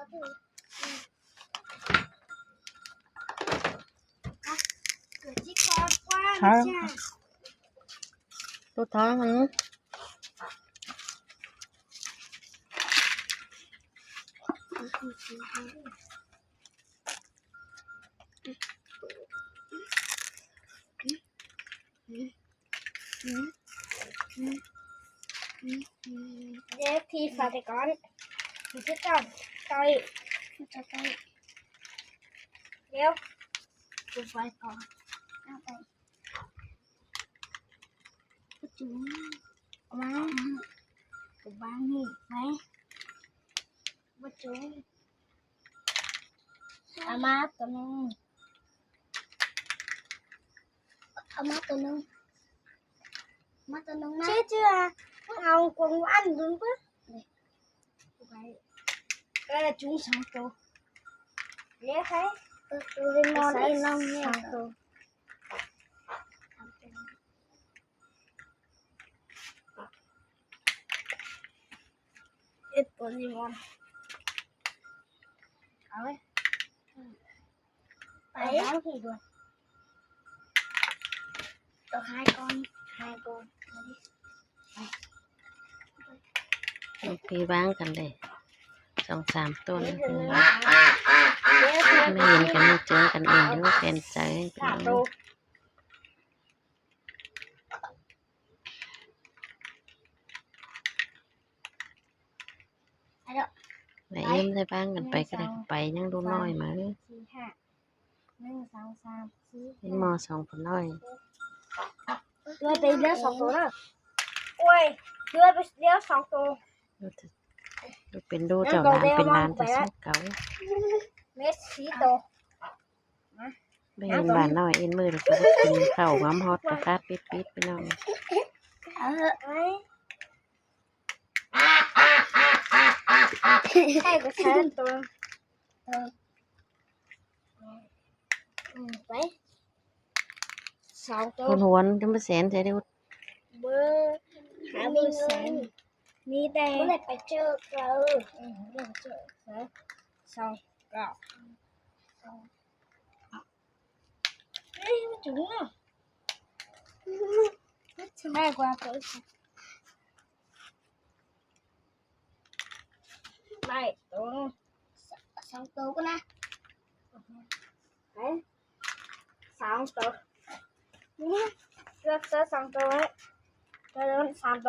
ເກີດທີ່ຄອດວ່າ ຮະ ໂຕທ້ອງມັນ ເດຟທີ່ຟາແຕ່ກ່ອນ ທີ່ສຸດກ່ອນ ຕໍ່ອີກ ຈະໄປ ດຽວ ເປີດໄຟກ່ອນ ເອົາໄປ ບໍ່ຈຸ ເອົາມາ ເອົາບາງນີ້ໄປ ບໍ່ຈຸ ເອົາມາຕົວໜຶ່ງ ເອົາມາຕົວໜຶ່ງ ມາຕົວໜຶ່ງນະ ເຊື່ອ ເຊື່ອ ເອົາກົງອັນໜຶ່ງເບິ່ງ ເອີ ຈຸງສອງໂຕ ເລຍໃຜ ໂດເຣມອນ ສອງໂຕ ເອັດໂດເຣມອນ ເອົາເວີຍ ໄປ ໄປ ຕ້ອງຫາຍກ່ອນ ຫາຍກ່ອນ ເອົາໄປວາງກັນເດ້ ສອງສາມໂຕນີ້ ເຫັນກັນ ເຈີກັນເອງຢູ່ ແມ່ນໃຈ ແມ່ອີ່ມໄດ້ວາງກັນໄປກໍໄດ້ ໄປຍັງດູນ້ອຍມາເລີຍ ໜຶ່ງ ສອງ ສາມ ສີ່ ເປັນໝໍ້ສອງຄົນນ້ອຍ ເຫຼືອໄປເຫຼືອສອງໂຕເດີ ໂອ້ຍ ເຫຼືອໄປເຫຼືອສອງໂຕ ເປັນດູເຈົ້າຫຼານ ເປັນຫຼານແຕ່ເກົ່າ ເມັດສີ່ໂຕ ໄປເຫັນບ້ານນ້ອຍເອັນມື ແລ້ວກໍໄປກິນເຂົ້າຫອມຮອດກະຄາດປິດໆ ພີ່ນ້ອງ ເອີ ໃຫ້ກໍໃຊ້ໂຕ ເອີ ໄປ ສອງໂຕ ຫວນໆ ຈະມາແສນໃສ່ເດ້ ເບີ ຫາເບີແສນ ມີແຕ່ ບໍ່ໄດ້ໄປເຈີເຂົາ ເອີ ບໍ່ໄດ້ໄປເຈີເຂົາ ສອງເກົ້າ ເອີຍ ມັນຈຸງເນາະ ໄດ້ກວ່າໂຕ ໄດ້ໂຕ ສອງໂຕກໍນະ ໄປ ສອງໂຕ ເລືອກເສື້ອສອງໂຕໄວ້ ເລືອກສາມໂຕ